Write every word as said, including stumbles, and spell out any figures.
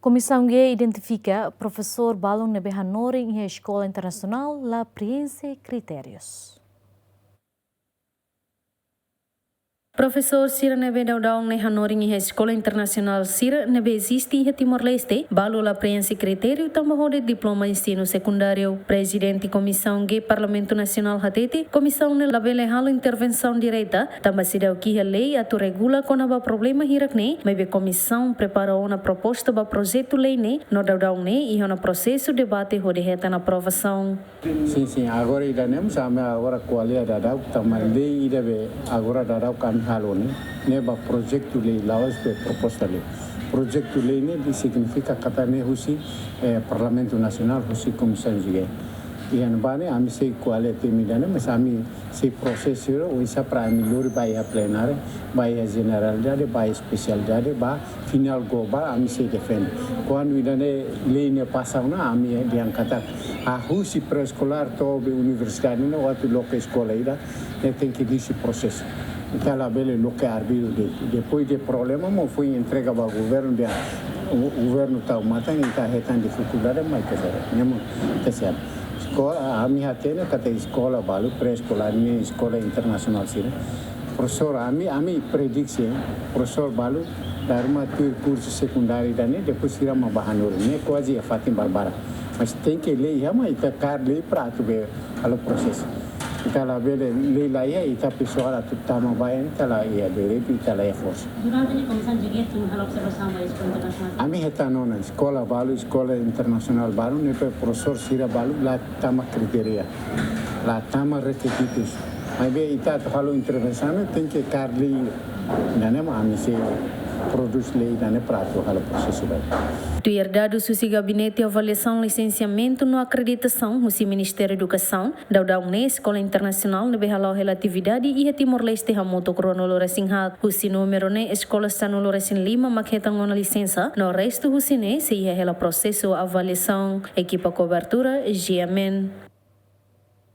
Komisaun G identifika profesór balun ne'ebé hanorin iha eskola internasionál la prienxe kritérius. Profesór sira ne'ebé daudaun ne'e hanorin iha eskola internasionál sira ne'ebé eziste iha Timor-Leste, balu la prienxe kritériu tanba hodi diploma ensinu sekundáriu. Prezidente Komisaun G Parlamentu Nasionál hatete, komisaun ne'e labele halo intervensaun direta, tanba seidauk iha lei atu regula kona-ba problema hirak ne'e, maibé komisaun prepara ona proposta ba projetu lei ne'e, no daudaun ne'e iha ona prosesu debate hodi hetan aprovasaun. Sin, sin, agora ida-ne'e mós ami agora ko'alia daudaun, tanba lei ida be agora daudaun ami halo ne'e, ne'e ba projetu lei, la'ós be proposta lei. Projetu lei ne'e signifika katak ne'e husi, eh, Parlamentu Nasionál, husi Komisaun G. Iha ne'ebá ne'e ami sei ko'alia temi ida-ne'e, mas ami sei prosesu, oinsá para ami lori ba iha plenária, ba iha jeneralidade, ba iha espesialidade, ba finál globál, ami sei defende. Kuandu ida-ne'e lei ne'e pasa ona, ami dehan katak, ah, husi pré-eskolár to'o be universidade ne'e, atu loke eskola ida, ne'e tenke iha prosesu. Ita labele loke arbítrio de'it. Depois de problema, mós foin entrega ba governu, dehan, o governu tau matan, ita hetan difikuldade, mas ita sera. Ne'e mós, ita sera. Eskola, ami hatene katak eskola balu, pré-eskolár ne'e, eskola internasionál sira. Profesór, ami, ami prediksi, profesór balu, dala ruma tuir kursu sekundáriu ida-ne'e, depois sira mak ba hanorin, ne'e kuaze iha fatin barbarak. Mas tenke lei iha, mas ita kaer lei para atu be halo prosesu. Ita labele lei la iha, ita pesoál atu tama ba iha, ita la iha direitu, ita la iha forsa. Durante ne'e Komisaun G tun halo observasaun ba eskola internasionál? Ami hetan ona, eskola balu, eskola internasionál balu, ne'ebé profesór sira balu la tama kritéria, la tama rekizitus. Maibé ita atu halo intervensaun, tenke kaer lei, ida-ne'e mós ami sei prodús lei, ida-ne'e para atu halo prosesu ba. Tuir dadus husi Gabinete Avaliasaun, Lisensiamentu no Akreditasaun husi Ministériu Edukasaun, daudaun ne'e eskola internasionál ne'ebé hala'o hela atividade iha Timor-Leste hamutuk ruanulu-resin-haat. Husi númeru ne'e eskola sanulu-resin-lima mak hetan ona lisensa, no restu husi ne'e sei iha hela prosesu avaliasaun. Ekipa kobertura, G M N.